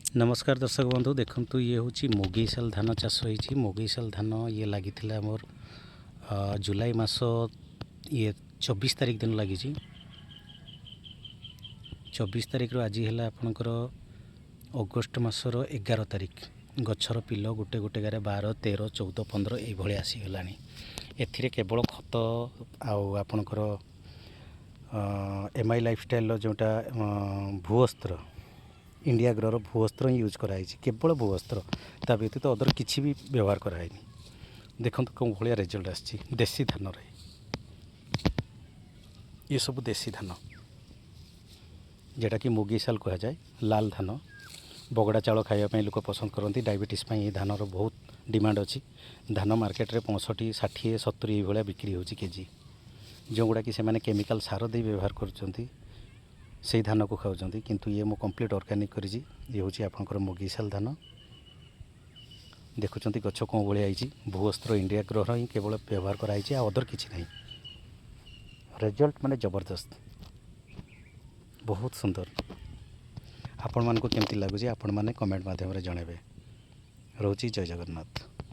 ନମସ୍କାର ଦର୍ଶକ ବନ୍ଧୁ, ଦେଖନ୍ତୁ, ଇଏ ହେଉଛି ମୁଗେଇଶାଲ ଧାନ ଚାଷ ହେଇଛି। ମୁଗେଇଶାଲ ଧାନ ଇଏ ଲାଗିଥିଲା ମୋର ଜୁଲାଇ ମାସ ଇଏ 24 ତାରିଖ ଦିନ ଲାଗିଛି। 24 ତାରିଖରୁ ଆଜି ହେଲା ଆପଣଙ୍କର ଅଗଷ୍ଟ ମାସର 11 ତାରିଖ। ଗଛର ପିଲ ଗୋଟେ ଗୋଟେ ଗାରେ 12, 13, 14, 15 ଏଇଭଳି ଆସିଗଲାଣି। ଏଥିରେ କେବଳ ଖତ ଆଉ ଆପଣଙ୍କର ଏମ୍ I ଲାଇଫଷ୍ଟାଇଲ୍ର ଯେଉଁଟା ଭୂଅସ୍ତ୍ର, ଇଣ୍ଡିଆ ଗ୍ରୋର ଭୂଅସ୍ତ୍ର ହିଁ ୟୁଜ୍ କରାହେଇଛି। କେବଳ ଭୂଅସ୍ତ୍ର, ତା ବ୍ୟତୀତ ଅଦର କିଛି ବି ବ୍ୟବହାର କରାହେଇନି। ଦେଖନ୍ତୁ, କେଉଁ ଭଳିଆ ରେଜଲ୍ଟ ଆସିଛି ଦେଶୀ ଧାନରେ। ଏସବୁ ଦେଶୀ ଧାନ, ଯେଉଁଟାକି ମୁଗିଶାଲ କୁହାଯାଏ, ଲାଲ ଧାନ। ବଗଡ଼ା ଚାଉଳ ଖାଇବା ପାଇଁ ଲୋକ ପସନ୍ଦ କରନ୍ତି। ଡାଇବେଟିସ୍ ପାଇଁ ଏହି ଧାନର ବହୁତ ଡିମାଣ୍ଡ ଅଛି। ଧାନ ମାର୍କେଟରେ 65, 60, 70 ଏଇଭଳିଆ ବିକ୍ରି ହେଉଛି କେଜି। ଯେଉଁଗୁଡ଼ାକି ସେମାନେ କେମିକାଲ ସାର ଦେଇ ବ୍ୟବହାର କରୁଛନ୍ତି, ସେଇ ଧାନକୁ ଖାଉଛନ୍ତି। କିନ୍ତୁ ଇଏ ମୁଁ କମ୍ପ୍ଲିଟ୍ ଅର୍ଗାନିକ୍ କରିଛି। ଇଏ ହେଉଛି ଆପଣଙ୍କର ମୁଗିଶାଲ ଧାନ। ଦେଖୁଛନ୍ତି, ଗଛ କେଉଁ ଭଳିଆ ହେଇଛି। ଭୂଅସ୍ତ୍ର ଇଣ୍ଡିଆ ଗ୍ରୋର ହିଁ କେବଳ ବ୍ୟବହାର କରାହେଇଛି, ଆଉ ଅଦର କିଛି ନାହିଁ। ରେଜଲ୍ଟ ମାନେ ଜବରଦସ୍ତ, ବହୁତ ସୁନ୍ଦର। ଆପଣମାନଙ୍କୁ କେମିତି ଲାଗୁଛି, ଆପଣମାନେ କମେଣ୍ଟ ମାଧ୍ୟମରେ ଜଣାଇବେ। ରହୁଛି, ଜୟ ଜଗନ୍ନାଥ।